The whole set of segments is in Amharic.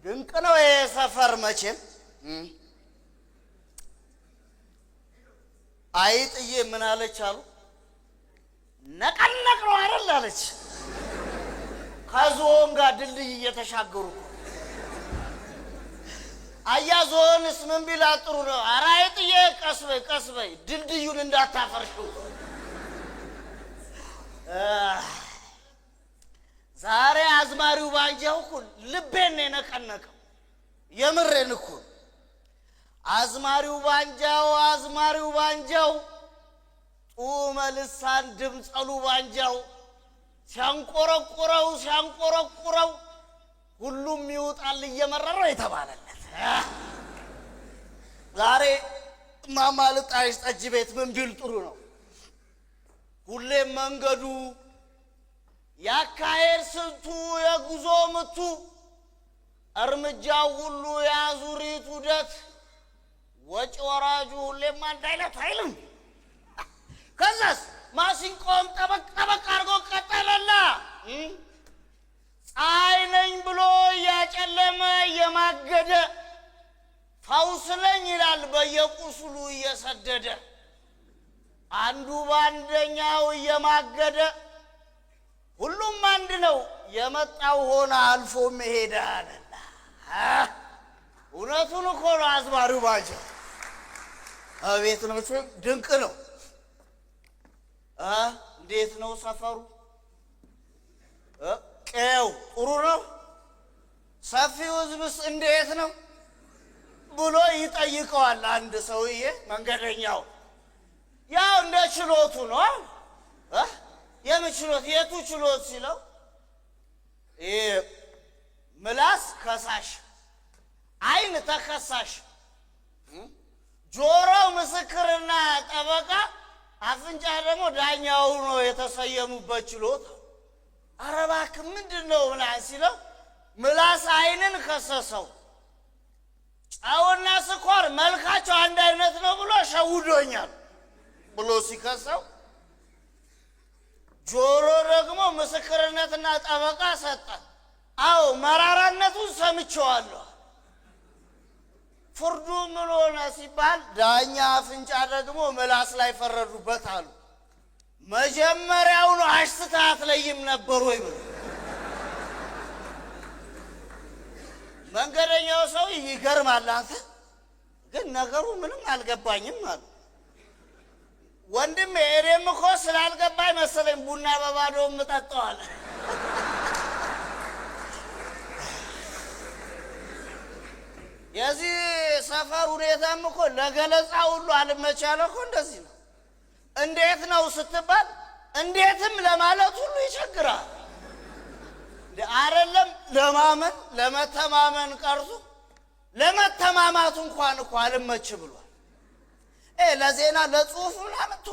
ድንቅ ነው ይሄ ሰፈር መቼም። አይጥዬ ምን አለች አሉ? ነቀነቅ ነው አይደል አለች። ከዝሆን ጋር ድልድይ እየተሻገሩ እኮ። አያ ዝሆንስ ምን ቢላት ጥሩ ነው? ኧረ አይጥዬ ቀስ በይ ቀስ በይ ድልድዩን እንዳታፈርሽው። ዛሬ አዝማሪው ባንጃው እኮ ልቤን ነው የነቀነቀው። የምሬን እኮ አዝማሪው ባንጃው አዝማሪው ባንጃው ጡመ ልሳን ድምፀሉ ባንጃው ሲያንቆረቁረው ሲያንቆረቁረው ሁሉም ይውጣል እየመረረው የተባለለት። ዛሬ እማማ ልጣይሽ ጠጅ ቤት ምን ቢል ጥሩ ነው? ሁሌም መንገዱ ያካሄድ ስልቱ የጉዞ ምቱ እርምጃው ሁሉ የአዙሪት ዑደት ወጪ ወራጁ ሁሌም አንድ አይነት አይልም። ከዛስ ማሲንቆም ጠበቅ ጠበቅ አድርጎ ቀጠለላ። ፀሐይ ነኝ ብሎ እያጨለመ እየማገደ ፈውስ ነኝ ይላል በየቁስሉ እየሰደደ አንዱ በአንደኛው እየማገደ ሁሉም አንድ ነው የመጣው ሆነ አልፎ መሄድ አለና። እውነቱን እኮ ነው አዝማሪው ባንጃው። አቤት ነው፣ ድንቅ ነው። እንዴት ነው ሰፈሩ? ቀየው ጥሩ ነው? ሰፊው ሕዝብስ እንዴት ነው ብሎ ይጠይቀዋል አንድ ሰውዬ መንገደኛው። ያው እንደ ችሎቱ ነው። የምን ችሎት? የቱ ችሎት ሲለው ይሄ ምላስ ከሳሽ፣ ዓይን ተከሳሽ፣ ጆሮ ምስክርና ጠበቃ፣ አፍንጫ ደግሞ ዳኛው ነው የተሰየሙበት ችሎት። ኧረ እባክህ ምንድን ነው ምናምን ሲለው ምላስ ዓይንን ከሰሰው። ጨውና ስኳር መልካቸው አንድ አይነት ነው ብሎ ሸውዶኛል ብሎ ሲከሰው፣ ጆሮ ደግሞ ምስክርነትና ጠበቃ ሰጠ። አዎ መራራነቱን ሰምቼዋለሁ። ፍርዱ ምን ሆነ ሲባል ዳኛ አፍንጫ ደግሞ ምላስ ላይ ፈረዱበት አሉ። መጀመሪያውኑ አሽትታ አትለይም ነበር ወይ ብሎ መንገደኛው ሰው ይገርማል። አንተ ግን ነገሩ ምንም አልገባኝም አሉ። ወንድሜ እኔም እኮ ስላልገባኝ መሰለኝ ቡና በባዶ የምጠጣው አለ። የዚህ ሰፈር ሁኔታም እኮ ለገለጻ ሁሉ አልመቻለ እኮ እንደዚህ ነው። እንዴት ነው ስትባል እንዴትም ለማለት ሁሉ ይቸግራል። አይደለም ለማመን ለመተማመን ቀርቶ ለመተማማቱ እንኳን እኮ አልመች ብሏል። ለዜና ለጽሁፍ ምናምን ቶ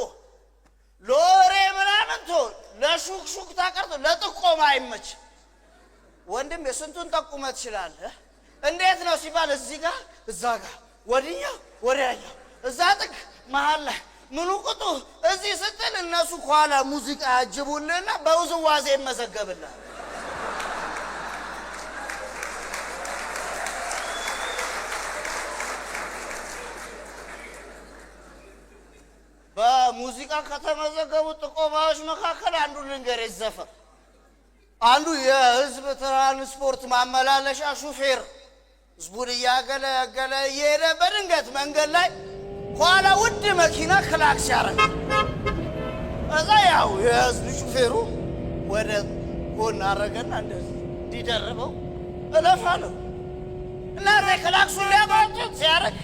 ለወሬ ምናምን ቶ ለሹክሹክታ ቀርቶ ለጥቆማ አይመች። ወንድም የስንቱን ጠቁመ ትችላለህ። እንዴት ነው ሲባል እዚህ ጋር እዛ ጋር ወዲኛው ወዲያኛው እዛ ጥግ መሀል ላይ ምኑ ቁጡ እዚህ ስትል እነሱ ከኋላ ሙዚቃ ያጅቡልህና በውዝዋዜ ይመዘገብልሃል። በሙዚቃ ከተመዘገቡ ጥቆማዎች መካከል አንዱ ልንገርህ ዘፈን። አንዱ የህዝብ ትራንስፖርት ማመላለሻ ሹፌር ህዝቡን እያገለገለ እየሄደ በድንገት መንገድ ላይ ኋላ ውድ መኪና ክላክስ ያደረገ። እዛ ያው የህዝብ ሹፌሩ ወደ ጎን አረገና እንደዚህ እንዲደርበው እለፋለሁ እና ክላክሱን ሊያቋጭት ሲያደርግ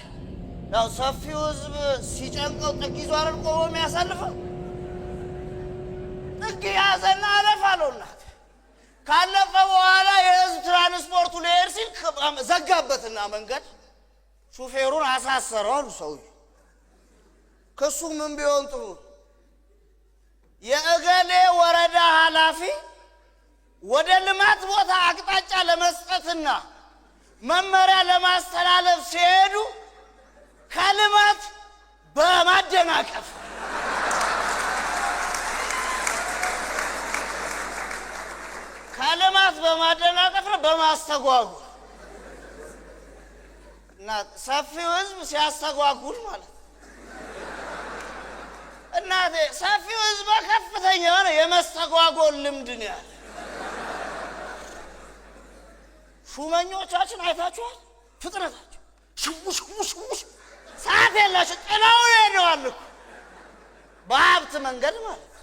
ያው ሰፊው ህዝብ ሲጨንቀው ጥግ ይዞ አይደል ቆሞ የሚያሳልፈው፣ ጥግ ያዘና አለፋለሁ። እናት ካለፈ በኋላ የህዝብ ትራንስፖርቱ ሊሄድ ሲል ዘጋበትና መንገድ ሹፌሩን አሳሰረው አሉ ሰውዬው። ክሱ ምን ቢሆን ጥሩ? የእገሌ ወረዳ ኃላፊ ወደ ልማት ቦታ አቅጣጫ ለመስጠትና መመሪያ ለማስተላለፍ ሲሄዱ ከልማት በማደናቀፍ ከልማት በማደናቀፍ ነው፣ በማስተጓጉል እና ሰፊው ህዝብ ሲያስተጓጉል ማለት ነው። እናቴ ሰፊው ህዝብ ከፍተኛ የሆነ የመስተጓጎል ልምድ ነው ያለ። ሹመኞቻችን አይታችኋል? ፍጥነታቸው ሽው ሽው ሽው ሽው፣ ሰዓት የላቸው፣ ጥለው ሄደዋል እኮ በሀብት መንገድ ማለት ነው።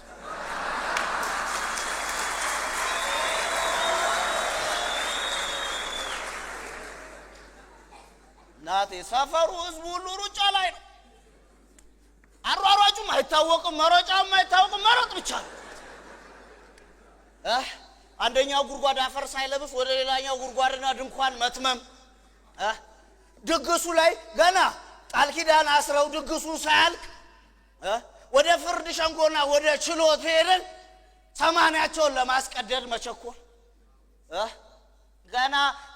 እናቴ ሰፈሩ ህዝቡ ሁሉ ሩጫ ላይ ነው። አሯሯጩም አይታወቅም፣ መሮጫውም አይታወቅም። መሮጥ ብቻ ነው። አንደኛው ጉድጓድ አፈር ሳይለብስ ወደ ሌላኛው ጉድጓድና ድንኳን መትመም፣ ድግሱ ላይ ገና ቃል ኪዳን አስረው ድግሱ ሳያልቅ ወደ ፍርድ ሸንጎና ወደ ችሎት ሄደን ሰማንያቸውን ለማስቀደድ መቸኮል፣ ገና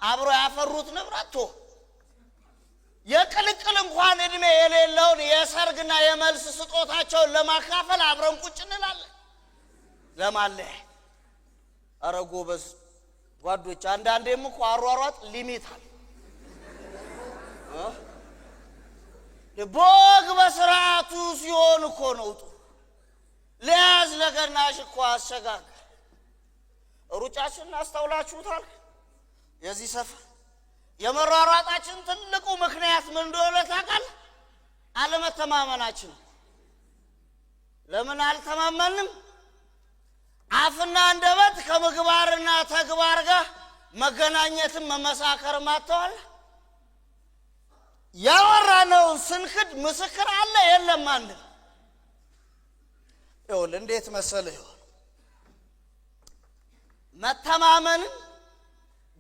አብሮ ያፈሩት ንብረት የቅልቅል እንኳን እድሜ የሌለውን የሰርግና የመልስ ስጦታቸውን ለማካፈል አብረን ቁጭ እንላለን ለማለያየት። ኧረ ጎበዝ ጓዶች፣ አንዳንዴም እኮ አሯሯጥ ሊሚት አለ። በወግ በስርዓቱ ሲሆን እኮ ነው ጥሩ። ለያዝ ለገናሽ እኮ አሸጋገር። ሩጫችንን አስተውላችሁታል? የዚህ ሰፈር የመሯሯጣችን ትልቁ ምክንያት ምን እንደሆነ ታውቃለህ? አለመተማመናችን። ለምን አልተማመንም? አፍና አንደበት ከምግባርና ተግባር ጋር መገናኘትን መመሳከርም አጥተዋል። ያወራነውን ስንክድ ምስክር አለ የለም አንል። ይኸውልህ እንዴት መሰልህ፣ ይኸውልህ መተማመንን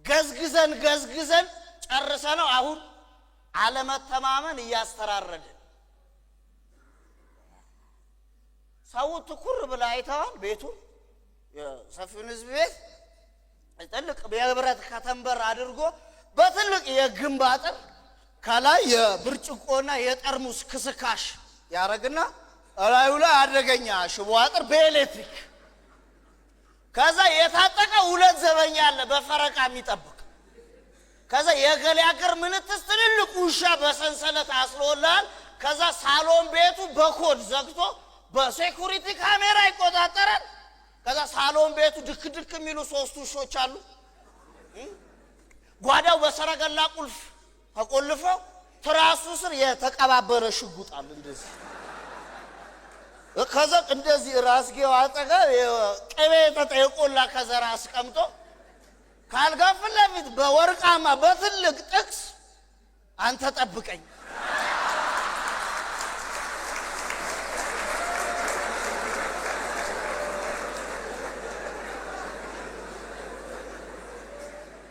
ገዝግዘን ገዝግዘን ጨርሰነው አሁን አለመተማመን እያስተራረድን። ሰው ትኩር ብለህ አይተዋል። ቤቱን የሰፊውን ህዝብ ቤት ትልቅ የብረት ከተንበር አድርጎ በትልቅ የግንብ አጥር ከላይ የብርጭቆና የጠርሙስ ክስካሽ ያረግና እላዩ ላይ አደገኛ ሽቦ አጥር በኤሌክትሪክ፣ ከዛ የታጠቀ ሁለት ዘበኛ አለ በፈረቃ የሚጠብቅ፣ ከዛ የገሌ አገር ምንትስ ትልልቅ ውሻ በሰንሰለት አስሮልሃል። ከዛ ሳሎን ቤቱ በኮድ ዘግቶ በ security ካሜራ ይቆጣጠራል። ከዛ ሳሎን ቤቱ ድክ ድክ የሚሉ 3 ውሾች አሉ። ጓዳው በሰረገላ ቁልፍ ተቆልፈው ትራሱ ስር የተቀባበረ ሽጉጥ አለ እንደዚህ። ከዛ እንደዚህ ራስጌው አጠገብ ቅቤ የቆላ ከዘራ አስቀምጦ ካልጋ ፊት ለፊት በወርቃማ በትልቅ ጥቅስ አንተ ጠብቀኝ።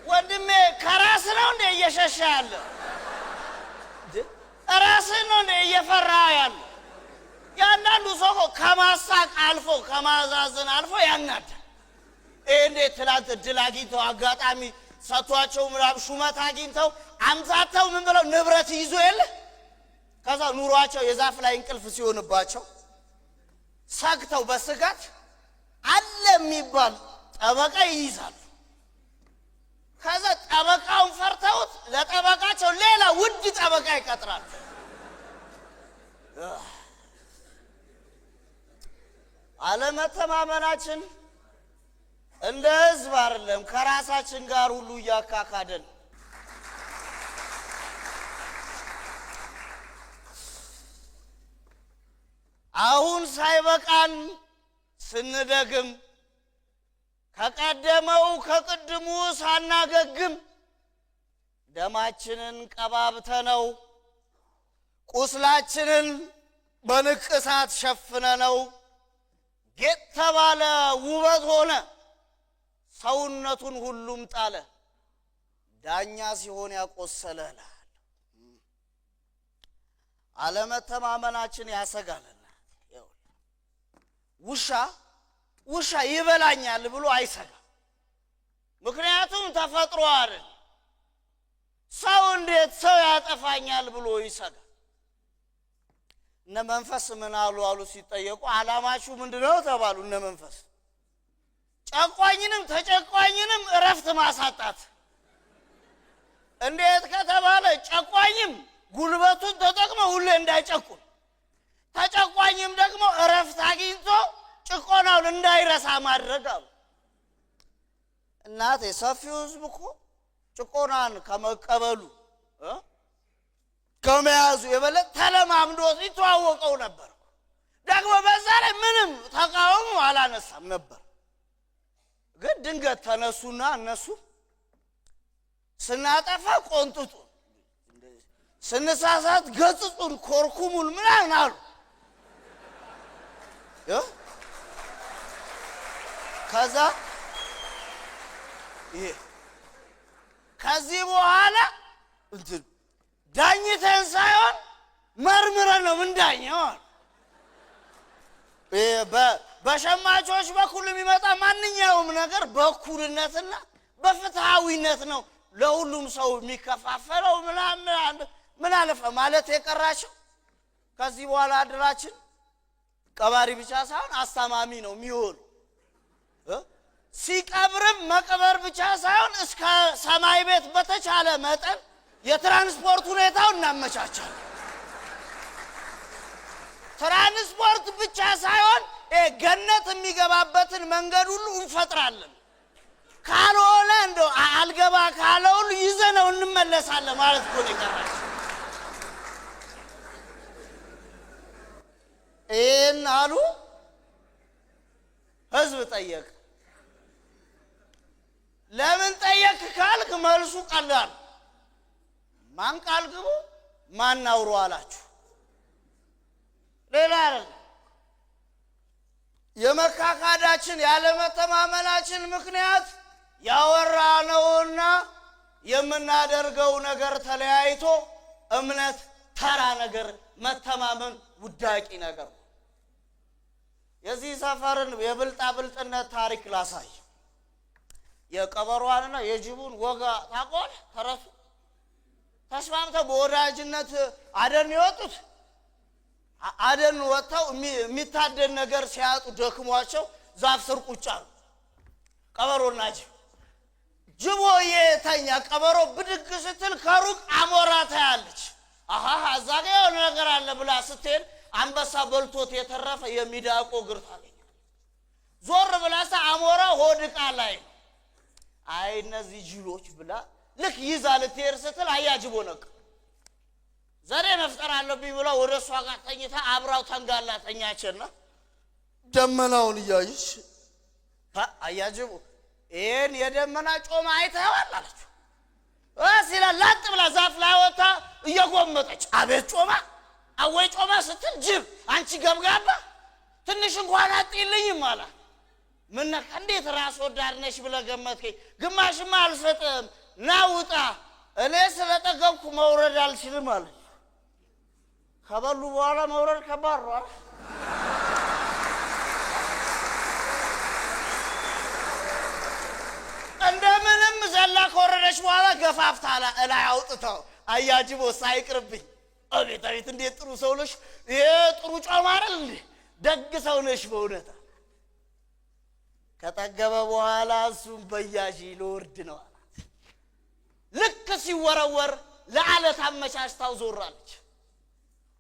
ወንድሜ ከራስ ነው እንዴ እየሸሸ ያለ? ራስህ ነው እንዴ እየፈራ ያለ? ያንዳንዱ ሰው እኮ ከማሳቅ አልፎ ከማዛዘን አልፎ ያናዳል። ይሄ እንዴት ትላንት እድል አግኝተው አጋጣሚ ሰጥቷቸው ምናምን ሹመት አግኝተው አምታተው ምን ብለው ንብረት ይዞ የለ ከዛ ኑሯቸው የዛፍ ላይ እንቅልፍ ሲሆንባቸው ሰግተው በስጋት አለ የሚባል ጠበቃ ይይዛሉ። ከዛ ጠበቃውን ፈርተውት ለጠበቃቸው ሌላ ውድ ጠበቃ ይቀጥራሉ። አለመተማመናችን እንደ ህዝብ አይደለም ከራሳችን ጋር ሁሉ እያካካደን። አሁን ሳይበቃን ስንደግም ከቀደመው ከቅድሙ ሳናገግም ደማችንን ቀባብተነው ቁስላችንን በንቅሳት ሸፍነነው ጌጥ ተባለ ውበት ሆነ ሰውነቱን ሁሉም ጣለ ዳኛ ሲሆን ያቆሰለ እልሃለሁ። አለመተማመናችን ያሰጋልና ውሻ ይበላኛል ብሎ አይሰጋም። ምክንያቱም ተፈጥሮ አይደል። ሰው እንዴት ሰው ያጠፋኛል ብሎ ይሰጋል? እነ መንፈስ ምን አሉ አሉ ሲጠየቁ አላማችሁ ምንድነው ተባሉ። እነ መንፈስ ጨቋኝንም ተጨቋኝንም እረፍት ማሳጣት። እንዴት ከተባለ ጨቋኝም ጉልበቱን ተጠቅሞ ሁሌ እንዳይጨቁን፣ ተጨቋኝም ደግሞ እረፍት አግኝቶ ጭቆናውን እንዳይረሳ ማድረግ አሉ። እናቴ ሰፊው ህዝብ እኮ ጭቆናን ከመቀበሉ ከመያዙ የበለጠ ተለማምዶ ይተዋወቀው ነበር። ደግሞ በዛ ላይ ምንም ተቃውሞ አላነሳም ነበር። ግን ድንገት ተነሱና እነሱ ስናጠፋ ቆንጥጡን፣ ስንሳሳት ገጽጹን፣ ኮርኩሙን ምናምን አሉ። ከዛ ይሄ ከዚህ በኋላ እንትን ዳኝተን ሳይሆን መርምረን ነው ምንዳኘው አሉ። በሸማቾች በኩል የሚመጣ ማንኛውም ነገር በእኩልነትና በፍትሃዊነት ነው ለሁሉም ሰው የሚከፋፈለው። ምናምን ምን አለፈ ማለት የቀራቸው ከዚህ በኋላ አድራችን ቀባሪ ብቻ ሳይሆን አስታማሚ ነው የሚሆኑ። ሲቀብርም መቅበር ብቻ ሳይሆን እስከ ሰማይ ቤት በተቻለ መጠን የትራንስፖርት ሁኔታውን እናመቻቻለን። ትራንስፖርት ብቻ ሳይሆን ገነት የሚገባበትን መንገድ ሁሉ እንፈጥራለን። ካልሆነ እንደው አልገባ ካለ ሁሉ ይዘነው እንመለሳለን ማለት እኮ ነው የቀራቸው። ይህን አሉ። ህዝብ ጠየቅ። ለምን ጠየቅ ካልክ መልሱ ቀላል። ማን ቃል ግቡ ማን አውሩ አላችሁ? ሌላ አይደለም። የመካካዳችን ያለመተማመናችን ምክንያት ያወራነውና የምናደርገው ነገር ተለያይቶ እምነት ተራ ነገር፣ መተማመን ውዳቂ ነገር ነው። የዚህ ሰፈርን የብልጣብልጥነት ታሪክ ላሳይ። የቀበሯንና የጅቡን ወጋ ታውቀዋለህ? ተረሱ ተስማምተው በወዳጅነት አደን የወጡት አደን ወጥተው የሚታደን ነገር ሲያጡ ደክሟቸው ዛፍ ስር ቁጭ አሉ። ቀበሮና ጅብ። ጅቦ የተኛ ቀበሮ ብድግ ስትል ከሩቅ አሞራ ታያለች። አሃ እዛ ጋ የሆነ ነገር አለ ብላ ስትሄድ አንበሳ በልቶት የተረፈ የሚዳቆ እግር ታገኛለች። ዞር ብላ አሞራ ሆድቃ ላይ ነው። አይ እነዚህ ጅሎች ብላ ልክ ይዛ ልትሄድ ስትል አያ ጅቦ ነቅ ዘዴ መፍጠር አለብኝ ብላ ወደ እሷ ጋር ተኝታ አብራው ተንጋላ ተኛችና ደመናውን እያየች አያጅቦ ይህን የደመና ጮማ አይተኸዋል አለችው። ሲላ ላጥ ብላ ዛፍ ላይ ወጥታ እየጎመጠች አቤት ጮማ አወይ ጮማ ስትል ጅብ አንቺ ገብጋባ ትንሽ እንኳን አጥይልኝም አላት። ምን ነካ? እንዴት ራስ ወዳድ ነሽ ብለህ ገመትከኝ? ግማሽማ አልሰጥም፣ ና ውጣ፣ እኔ ስለጠገብኩ መውረድ አልችልም አለች። ከበሉ በኋላ መውረድ ከባድ ነው አይደል? እንደምንም ዘላ ከወረደች በኋላ ገፋፍታ እላይ አውጥተው አያጅቦ ሳይቅርብኝ፣ አቤት አቤት፣ እንዴት ጥሩ ሰው ነሽ! ይሄ ጥሩ ጮማ አይደል እንዴ? ደግ ሰው ነሽ በእውነት። ከጠገበ በኋላ እሱም በያዢ ልወርድ ነው አላት። ልክ ሲወረወር ለዓለት አመቻችታው ዞር አለች።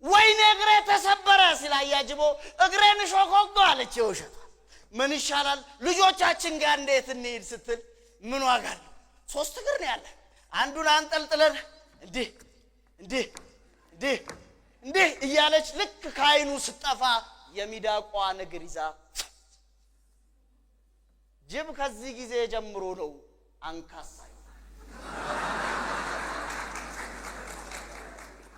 ወይኔ እግሬ ተሰበረ ሲል አያጅቦ እግሬን ሾኮጎ አለች። የውሸቷ ምን ይሻላል ልጆቻችን ጋር እንዴት እንሂድ ስትል ምን ዋጋ አለው? ሶስት እግር ነው ያለ። አንዱን አንጠልጥለን እንዲህ እንዲህ እንዲህ እንዲህ እያለች ልክ ከአይኑ ስጠፋ የሚዳቋን እግር ይዛ ጅብ ከዚህ ጊዜ ጀምሮ ነው አንካሳ።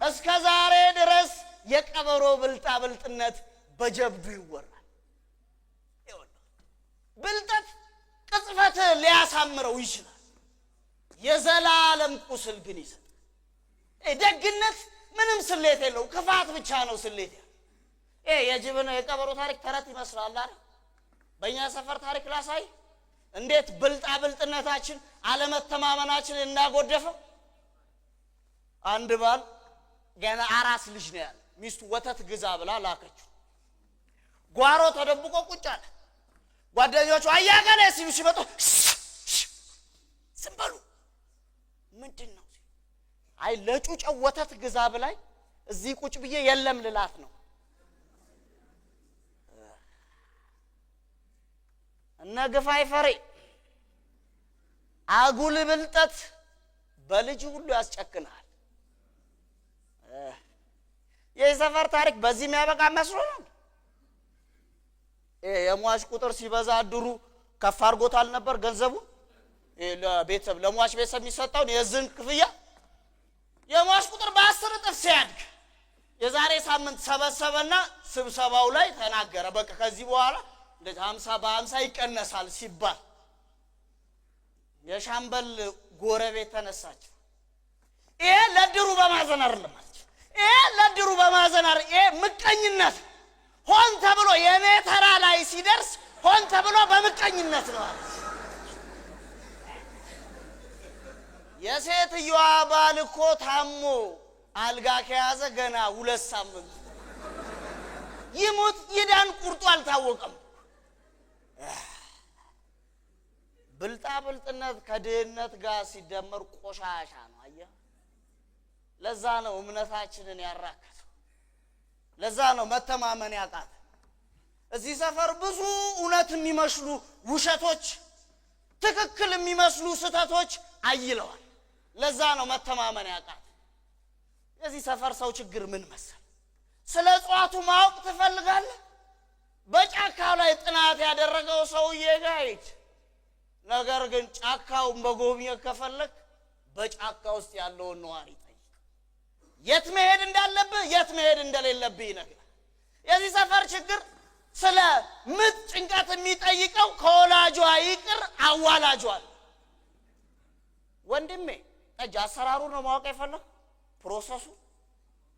እስከ ዛሬ ድረስ የቀበሮ ብልጣብልጥነት በጀብዱ ይወራል። ብልጠት ቅጽበት ሊያሳምረው ይችላል፣ የዘላለም ቁስል ግን ይሰጣል። ደግነት ምንም ስሌት የለው፣ ክፋት ብቻ ነው ስሌት ያለው። የጅብና የቀበሮ ታሪክ ተረት ይመስላል አይደል? በእኛ ሰፈር ታሪክ ላሳይ እንዴት ብልጣብልጥነታችን አለመተማመናችን እናጎደፈው። አንድ ባል ገና አራስ ልጅ ነው ያለ፣ ሚስቱ ወተት ግዛ ብላ ላከችው። ጓሮ ተደብቆ ቁጭ አለ። ጓደኞቹ አያገለ ሲሉ ሲመጡ ዝም በሉ። ምንድን ነው? አይ ለጩጨው ወተት ግዛ ብላኝ እዚህ ቁጭ ብዬ የለም ልላት ነው። እነ ግፋይ ፈሬ አጉል ብልጠት በልጅ ሁሉ ያስጨክናል። የሰፈር ታሪክ በዚህ የሚያበቃ መስሎናል። የሟች ቁጥር ሲበዛ ድሩ ከፍ አድርጎታል ነበር ገንዘቡን ለቤተሰብ ለሟች ቤተሰብ የሚሰጠውን የዝን ክፍያ። የሟች ቁጥር በ10 እጥፍ ሲያድግ የዛሬ ሳምንት ሰበሰበና ስብሰባው ላይ ተናገረ። በቃ ከዚህ በኋላ እንደዚህ 50 በ50 ይቀነሳል ሲባል የሻምበል ጎረቤት ተነሳች። ይሄ ለድሩ በማዘን አይደለም አለች። ይሄ ለድሩ በማዘን አይደለም፣ ይሄ ምቀኝነት ሆን ተብሎ የኔ ተራ ላይ ሲደርስ ሆን ተብሎ በምቀኝነት ነው አለች። የሴትዮዋ ባል እኮ ታሞ አልጋ ከያዘ ገና 2 ሳምንት ይሙት ይዳን ቁርጡ አልታወቀም። ብልጣ ብልጥነት ከድህነት ጋር ሲደመር ቆሻሻ ነው። አየህ፣ ለዛ ነው እምነታችንን ያራከሰው። ለዛ ነው መተማመን ያቃተ። እዚህ ሰፈር ብዙ እውነት የሚመስሉ ውሸቶች፣ ትክክል የሚመስሉ ስህተቶች አይለዋል። ለዛ ነው መተማመን ያቃተ። የዚህ ሰፈር ሰው ችግር ምን መሰል? ስለ እጽዋቱ ማወቅ ትፈልጋለህ? በጫካው ላይ ጥናት ያደረገው ሰውዬ ጋር ሂድ። ነገር ግን ጫካውን መጎብኘት ከፈለክ በጫካ ውስጥ ያለውን ነዋሪ ጠይቅ። የት መሄድ እንዳለብህ የት መሄድ እንደሌለብህ ይነግራል። የዚህ ሰፈር ችግር ስለ ምጥ ጭንቀት የሚጠይቀው ከወላጇ ይቅር አዋላጇ። ወንድሜ ጠጅ አሰራሩ ነው ማወቅ የፈለክ? process ኡ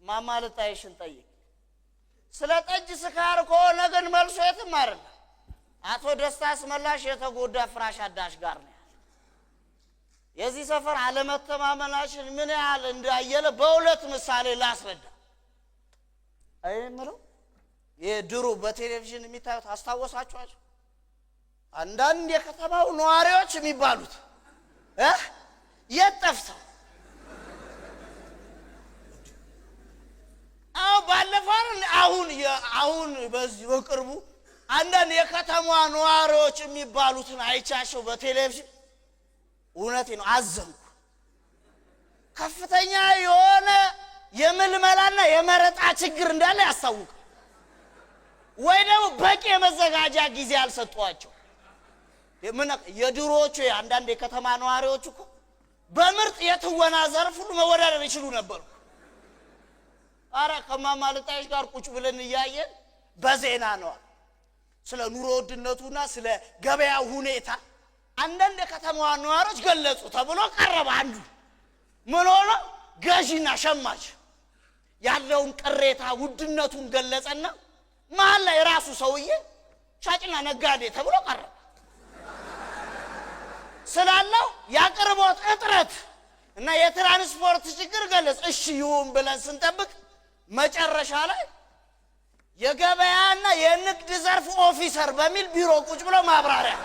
ማማ ልጣይሽን ጠይቅ። ስለ ጠጅ ስካር ከሆነ ግን መልሶ የትም አይደለም። አቶ ደስታ አስመላሽ የተጎዳ ፍራሽ አዳሽ ጋር ነው ያለው። የዚህ ሰፈር አለመተማመናችን ምን ያህል እንዳየለ በሁለት ምሳሌ ላስረዳ። አይ የምለው የድሮ በቴሌቪዥን የሚታዩት አስታወሳችኋቸው? አንዳንድ የከተማው ነዋሪዎች የሚባሉት የት ጠፍተው? አዎ ባለፈው አሁን በዚህ በቅርቡ አንዳንድ የከተማዋ ነዋሪዎች የሚባሉትን አይቻቸው በቴሌቪዥን እውነቴ ነው አዘንኩ። ከፍተኛ የሆነ የምልመላና የመረጣ ችግር እንዳለ ያስታውቃል። ወይ ደግሞ በቂ የመዘጋጃ ጊዜ አልሰጧቸው። የድሮዎቹ አንዳንድ የከተማ ነዋሪዎች እኮ በምርጥ የትወና ዘርፍ ሁሉ መወዳደር ይችሉ ነበሩ። አረ ከማማ ልጣይሽ ጋር ቁጭ ብለን እያየን በዜና ነው ስለ ኑሮ ውድነቱና ስለ ገበያው ሁኔታ አንዳንድ የከተማዋ ነዋሪዎች ገለጹ ተብሎ ቀረበ። አንዱ ምን ሆኖ ገዢና ሸማች ያለውን ቅሬታ ውድነቱን ገለጸና መሀል ላይ ራሱ ሰውዬ ሻጭና ነጋዴ ተብሎ ቀረበ። ስላለው ያቅርቦት እጥረት እና የትራንስፖርት ችግር ገለጸ። እሺ ይሁን ብለን ስንጠብቅ መጨረሻ ላይ የገበያና የንግድ ዘርፍ officer በሚል ቢሮ ቁጭ ብሎ ማብራሪያ።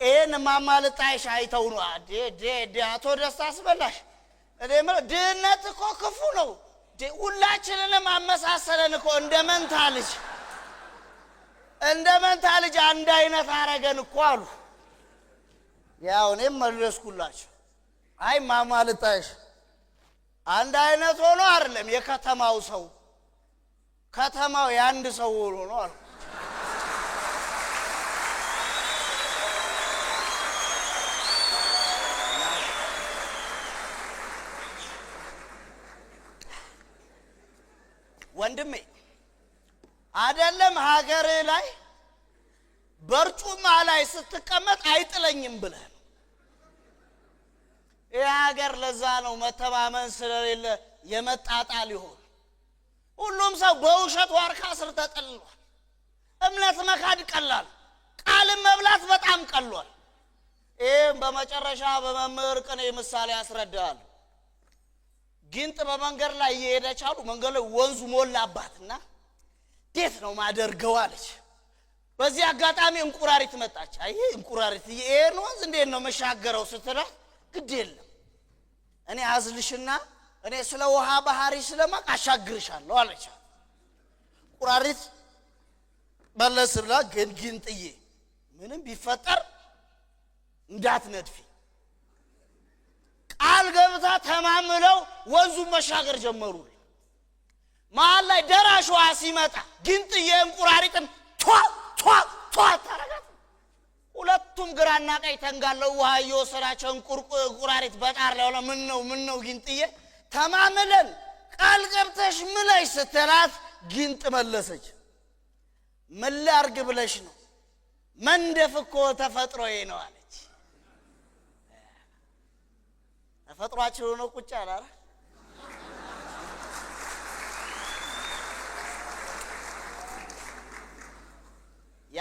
ይሄን እማማ ልጣይሽ አይተው ነው አቶ ደስታ አስበላሽ። እኔ የምለው ድህነት እኮ ክፉ ነው። ሁላችንንም አመሳሰለን እኮ እንደ መንታ ልጅ አንድ አይነት አረገን እኮ አሉ። ያው እኔም መለስኩላቸው። አይ እማማ ልጣይሽ አንድ አይነት ሆኖ አይደለም የከተማው ሰው ከተማው የአንድ ሰው ሆኖ ነው አሉ። ወንድሜ አይደለም ሀገር ላይ በርጩማ ላይ ስትቀመጥ አይጥለኝም ብለህ ነው። ይህ ሀገር ለዛ ነው መተማመን ስለሌለ የመጣጣል ይሆን። ሁሉም ሰው በውሸት ዋርካ ስር ተጠልሏል። እምነት መካድ ቀላል፣ ቃልን መብላት በጣም ቀሏል። ይህም በመጨረሻ በመምህር ቅኔ ምሳሌ ያስረዳል። ጊንጥ በመንገድ ላይ እየሄደች አሉ መንገድ ላይ ወንዙ ሞላባትና እንዴት ነው ማደርገው አለች። በዚህ አጋጣሚ እንቁራሪት መጣች። አይ እንቁራሪት፣ ይሄን ወንዝ እንዴት ነው መሻገረው ስትላት፣ ግድ የለም፣ እኔ አዝልሽና እኔ ስለ ውሃ ባህሪ ስለማቅ አሻግርሻለሁ አለቻት። እንቁራሪት መለስ ብላ፣ ግን ጊንጥዬ ምንም ቢፈጠር እንዳትነድፊ ቃል ገብታ ተማምለው ወንዙን መሻገር ጀመሩ። መሀል ላይ ደራሽ ውሃ ሲመጣ ጊንጥዬ እንቁራሪትን ቷ ቷ ቷ ታረጋት። ሁለቱም ግራና ቀኝ ተንጋለው ውሃ እየወሰዳቸው እንቁራሪት በጣር ላይ ሆነ፣ ምን ነው፣ ምን ነው ጊንጥዬ፣ ተማምለን ቃል ገብተሽ ምለሽ ስትላት ጊንጥ መለሰች። ምን ላርግ ብለሽ ነው? መንደፍ እኮ ተፈጥሮዬ ነው አለች። ተፈጥሯችን ሆኖ ቁጭ አለ።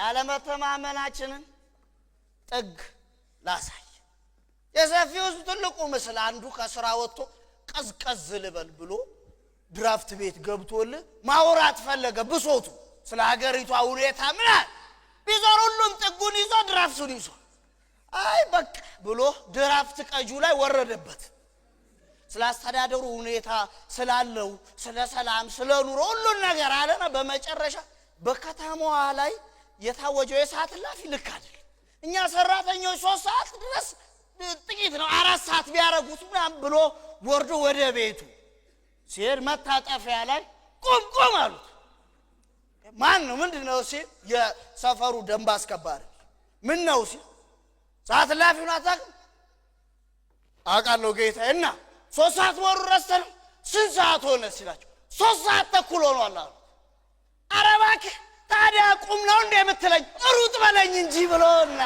ያለመተማመናችንን ጥግ ላሳይ። የሰፊው ሕዝብ ትልቁ ምስል፣ አንዱ ከስራ ወጥቶ ቀዝቀዝ ልበል ብሎ ድራፍት ቤት ገብቶልህ ማውራት ፈለገ። ብሶቱ ስለ ሀገሪቷ ሁኔታ ምናምን ቢዞር ሁሉም ጥጉን ይዞ ድራፍቱን ይዞ፣ አይ በቃ ብሎ ድራፍት ቀጁ ላይ ወረደበት። ስለ አስተዳደሩ ሁኔታ፣ ስላለው ስለ ሰላም፣ ስለ ኑሮ ሁሉን ነገር አለና በመጨረሻ በከተማዋ ላይ የታወጀው የሰዓት እላፊ ልክ አይደለም። እኛ ሰራተኞች 3 ሰዓት ድረስ ጥቂት ነው፣ 4 ሰዓት ቢያረጉት ምናምን ብሎ ወርዶ ወደ ቤቱ ሲሄድ መታጠፊያ ላይ ቁም ቁም አሉት። ማን ነው? ምንድን ነው ሲል የሰፈሩ ደንብ አስከባሪ። ምን ነው ሲል ሰዓት እላፊውን አታውቅም? አውቃለሁ ጌታዬ። እና 3 ሰዓት መሆኑን ረስተህ ነው? ስንት ሰዓት ሆነ ሲላቸው 3 ሰዓት ተኩል ሆኗል አሉት። ኧረ እባክህ፣ ታዲያ ቁም ነው እንደ የምትለኝ? ሩጥ በለኝ እንጂ ብሎ እና